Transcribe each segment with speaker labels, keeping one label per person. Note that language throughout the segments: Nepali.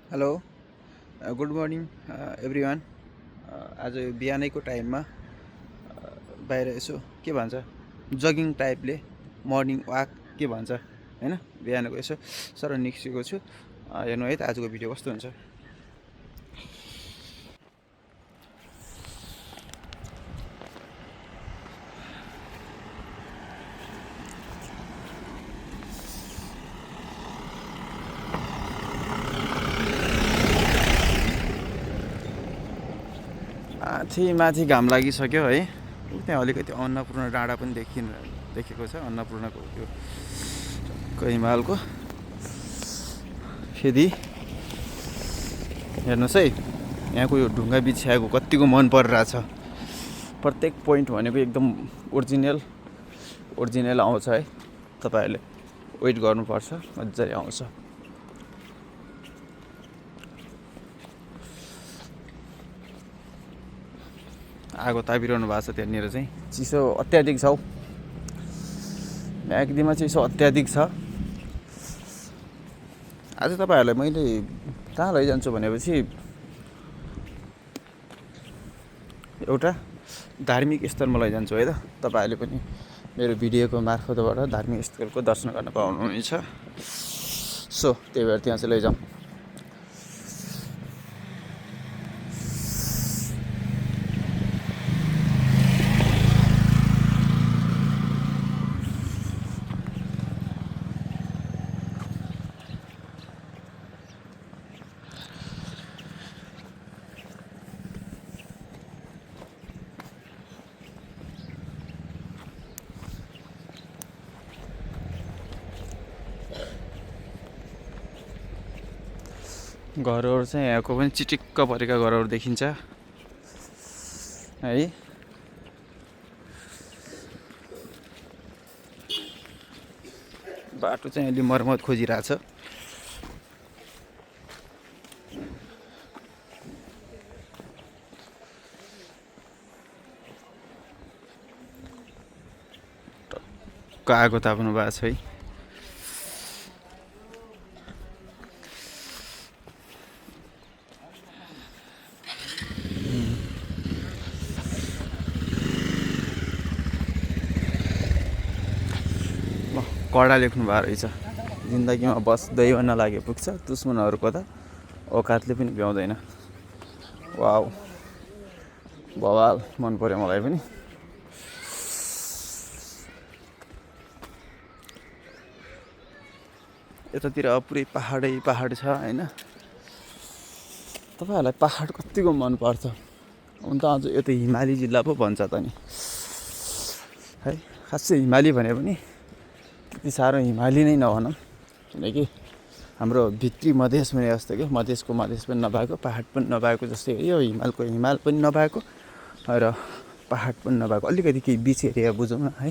Speaker 1: Hello good morning everyone. आज बिहानैको टाइममा बाहिर यसो के भन्छ जगिङ टाइपले मर्निङ वाक के भन्छ होइन, बिहानको यसो सर निस्केको छु। हेर्नु है त आजको भिडियो कस्तो हुन्छ। माथि घाम लागिसक्यो है। त्यहाँ अलिकति अन्नपूर्ण डाँडा पनि देखेको छ। अन्नपूर्णको त्यो हिमालको फेरि हेर्नुहोस् है, यहाँको यो ढुङ्गा बिछ्याएको कतिको मन परिरहेछ। प्रत्येक पोइन्ट भनेको एकदम ओरिजिनल आउँछ है। तपाईँहरूले वेट गर्नुपर्छ, मजाले आउँछ। आगो तापिरहनु भएको छ त्यहाँनिर चाहिँ। चिसो अत्याधिक छ हौ, म्याग्दीमा चिसो अत्याधिक छ। आज तपाईँहरूलाई मैले कहाँ लैजान्छु भनेपछि एउटा धार्मिक स्थलमा लैजान्छु है त। तपाईँहरूले पनि मेरो भिडियोको मार्फतबाट धार्मिक स्थलको दर्शन गर्न पाउनुहुनेछ। सो त्यही भएर त्यहाँ चाहिँ लैजाउँ। घरहरू चाहिँ यहाँको पनि चिटिक्क परेका घरहरू देखिन्छ है। बाटो चाहिँ अलि मर्मत खोजिरहेछ। आगो ताप्नु भएको छ है। कडा लेख्नु भएको रहेछ, जिन्दगीमा बस दैव नलागे पुग्छ, दुश्मनहरूको त औकातले पनि भ्याउँदैन। वाउ, बवाल मन पर्यो मलाई पनि। यतातिर पुरै पहाड छ होइन। तपाईँहरूलाई पहाड कतिको मन पर्छ? हुन त अझ यो त हिमाली जिल्ला पो भन्छ त नि है। खासै हिमाली भने पनि त्यति साह्रो हिमाली नै नभनौँ, किनकि हाम्रो भित्री मधेस भने जस्तो क्या, मधेसको मधेस पनि नभएको, पहाड पनि नभएको जस्तै हो। यो हिमालको हिमाल पनि नभएको र पहाड पनि नभएको, अलिकति केही बिच एरिया बुझौँ न है।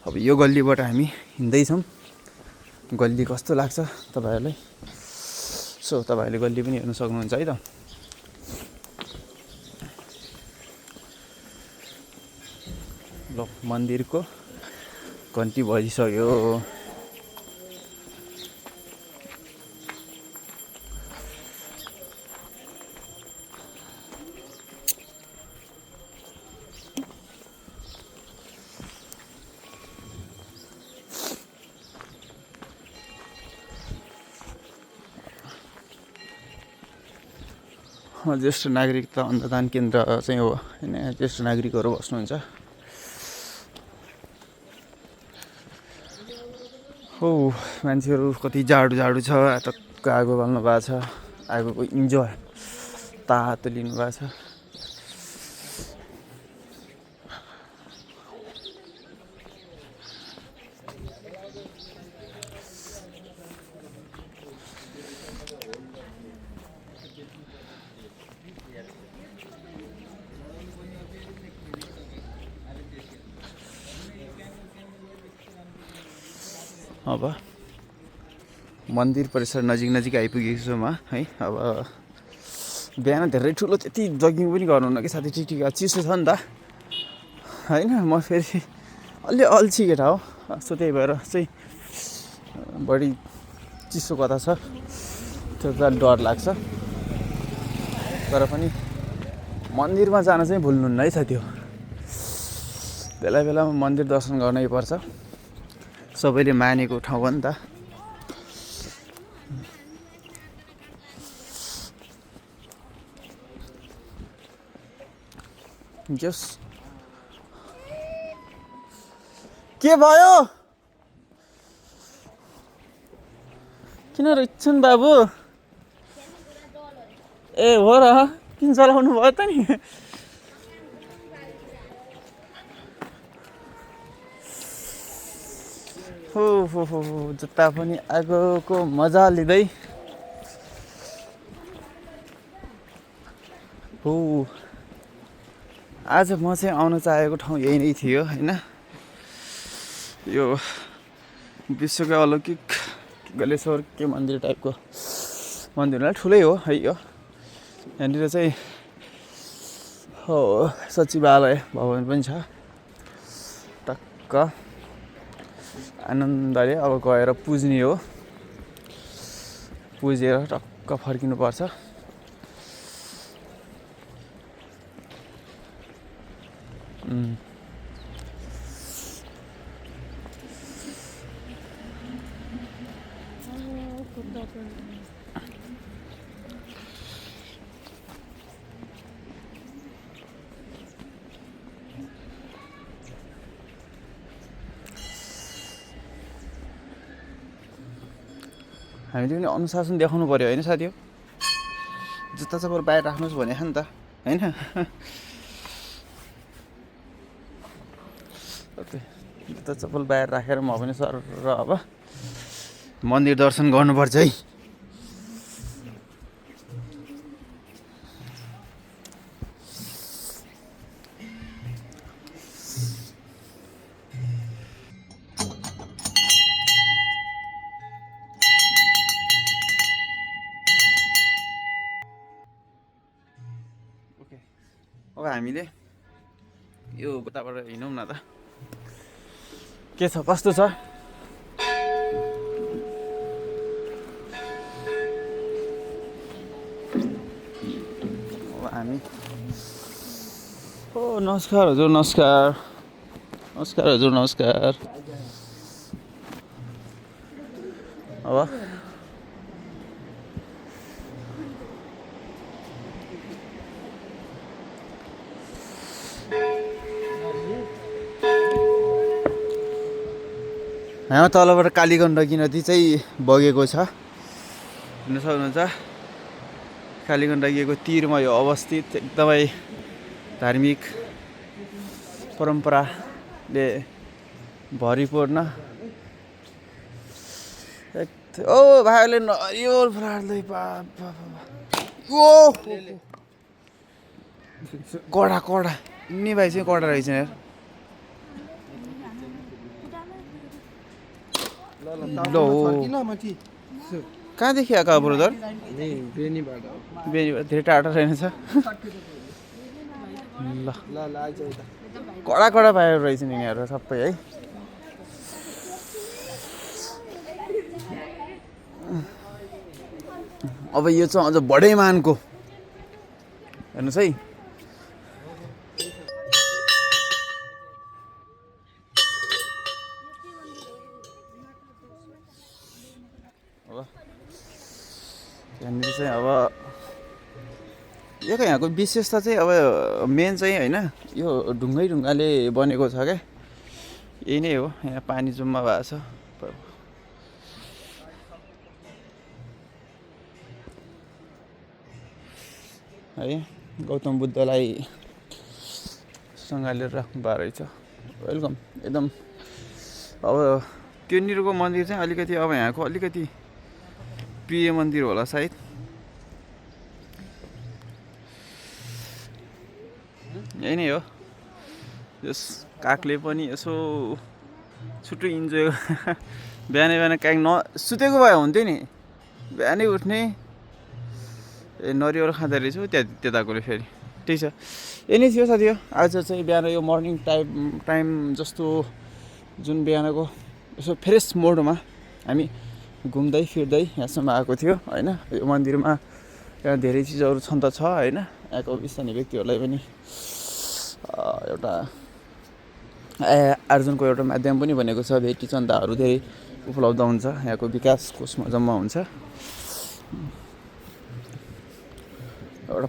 Speaker 1: अब यो गल्लीबाट हामी हिँड्दैछौँ, गल्ली कस्तो लाग्छ तपाईँहरूलाई? सो तपाईँहरूले गल्ली पनि हेर्न सक्नुहुन्छ है त। ल, मन्दिरको घन्टी बजिसक्यो। ज्येष्ठ नागरिकता अन्नदान केन्द्र चाहिँ हो होइन। ज्येष्ठ नागरिकहरू बस्नुहुन्छ। हो, मान्छेहरू कति जाडो छ। टक्क आगो बाल्नु भएको छ, आगोको इन्जोय तातो लिनु भएको छ। अब मन्दिर परिसर नजिक आइपुगेको छु म है। अब बिहान धेरै ठुलो त्यति जगिङ पनि गर्नुहुन्न कि साथै ठिक चिसो छ नि त होइन। म फेरि अलि अल्छी केटा हो, सो त्यही भएर चाहिँ बढी चिसो कता छ त्यो त डर लाग्छ तर पनि मन्दिरमा जान चाहिँ भुल्नुहुन्न है साथी हो बेला बेलामा मन्दिर दर्शन गर्नै पर्छ सबैले मानेको ठाउँ हो नि त जस के भयो किन रहेछन् बाबु ए हो र किन चलाउनु भयो त नि हो जुत्ता पनि आगोको मजा लिँदै हो आज म चाहिँ आउन चाहेको ठाउँ यही नै थियो हैन यो विश्वकै अलौकिक गलेश्वर के मन्दिर टाइपको मन्दिर ठुलै हो है यो यहाँनिर चाहिँ हो सचिवालय भवन पनि छ टक्क आनन्दले अब गएर पुज्ने हो पुजेर टक्क फर्किनुपर्छ हामीले पनि अनुशासन देखाउनु पर्यो होइन साथी हो जुत्ता चप्पल बाहिर राख्नुहोस् भने नि त होइन जुत्ता चप्पल बाहिर राखेर म पनि सर र अब मन्दिर दर्शन गर्नुपर्छ है अब हामीले यो उताबाट हिँडौँ न त के छ कस्तो छ अब हामी ओ नमस्कार हजुर नमस्कार नमस्कार हजुर नमस्कार अब यहाँ तलबाट कालीगण्डकी नदी चाहिँ बगेको छ हेर्न सक्नुहुन्छ कालीगण्डकीको तीरमा यो अवस्थित एकदमै धार्मिक परम्पराले भरिपूर्ण ओ भाइले नरिवल फलार्दै ओ कडा कडा नि भाइ चाहिँ कडा रहेछ यार कहाँदेखि आएको ब्रदर बेनीबाट धेरै टाढा रहेछ ल कडा कडा पाएर रहेछ नि यहाँहरू सबै है अब यो चाहिँ अझ बडै मानको हेर्नुहोस् है यहाँनिर चाहिँ अब यहाँको विशेषता चाहिँ अब मेन चाहिँ होइन यो ढुङ्गाले बनेको छ क्या यही नै हो यहाँ पानी जम्मा भएको छ है गौतम बुद्धलाई सँगालेर राख्नु भएको रहेछ वेलकम एकदम अब त्योनिरको मन्दिर चाहिँ अलिकति अब यहाँको अलिकति प्रिय मन्दिर होला सायद यही नै हो यस कागले पनि यसो छुट्टै इन्जोय बिहानै बिहानै काग सुतेको भए हुन्थ्यो नि बिहानै उठ्ने नरिवल खाँदो रहेछु त्यताकोले फेरि ठिक छ यही नै थियो साथी हो आज चाहिँ बिहान यो मर्निङ टाइम जस्तो जुन बिहानको यसो फ्रेस मोडमा हामी घुम्दै फिर्दै यहाँसम्म आएको थियो होइन। यो मन्दिरमा यहाँ धेरै चिजहरू छन् त छ होइन। यहाँको स्थानीय व्यक्तिहरूलाई पनि एउटा आर्जनको एउटा माध्यम पनि बनेको छ। भेटी चन्दाहरू धेरै उपलब्ध हुन्छ, यहाँको विकास कोषमा जम्मा हुन्छ। एउटा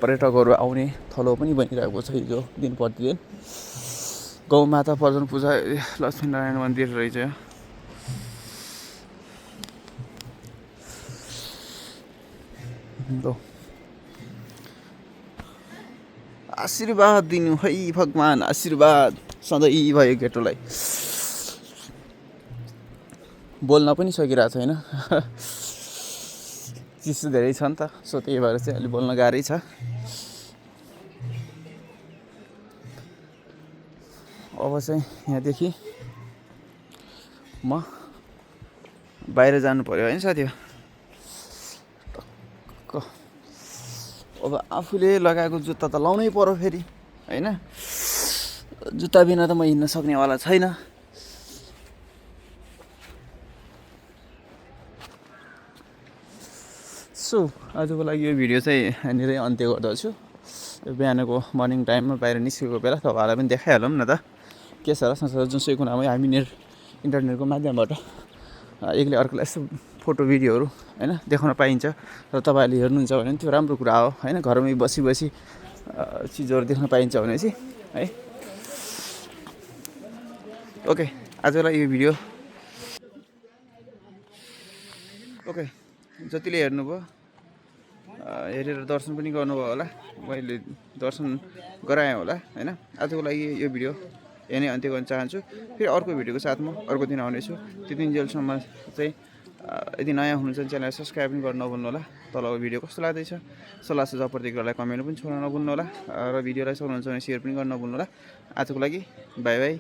Speaker 1: पर्यटकहरू आउने थलो पनि बनिरहेको छ हिजो दिन प्रतिदिन। गौमाता पर्जन पूजा लक्ष्मीनारायण मन्दिर रहेछ। आशीर्वाद दिनु है भगवान्, आशीर्वाद सधैँ भयो केटोलाई। बोल्न पनि सकिरहेको छैन चिसो धेरै छ नि त, सो त्यही भएर चाहिँ अलि बोल्न गाह्रै छ। अब चाहिँ यहाँदेखि म बाहिर जानु पर्यो होइन साथी। अब आफूले लगाएको जुत्ता त लाउनै पर्यो फेरि होइन। जुत्ता बिना त म हिँड्न सक्नेवाला छैन। सो आजको लागि यो भिडियो चाहिँ यहाँनिरै अन्त्य गर्दछु। बिहानको मर्निङ टाइममा बाहिर निस्केको बेला तपाईँहरूलाई पनि देखाइहालौँ न त के छ र संसार जुनसुकै कुनामै हामी इन्टरनेटको माध्यमबाट एकले अर्कोलाई यस्तो फोटो भिडियोहरू होइन देखाउन पाइन्छ र तपाईँहरूले हेर्नुहुन्छ भने त्यो राम्रो कुरा हो होइन। घरमै बसी चिजहरू देख्न पाइन्छ भने चाहिँ है। ओके, आजको लागि यो भिडियो ओके। जतिले हेर्नुभयो हेरेर दर्शन पनि गर्नुभयो होला, मैले दर्शन गराएँ होला होइन। आजको लागि यो भिडियो यही नै अन्त्य गर्न चाहन्छु। फेरि अर्को भिडियोको साथमा अर्को दिन आउनेछु। त्यति जेलसम्म चाहिँ यदि नयाँ हुनुहुन्छ भने च्यानललाई सब्सक्राइब पनि गर्न नभुल्नु होला। तलको भिडियो कस्तो लाग्दैछ सल्लाह सुझाव प्रतिक्रियालाई कमेन्ट पनि छोड्न नभुल्नु होला र भिडियोलाई सक्नुहुन्छ भने सेयर पनि गर्न नभुल्नु होला। आजको लागि बाई बाई।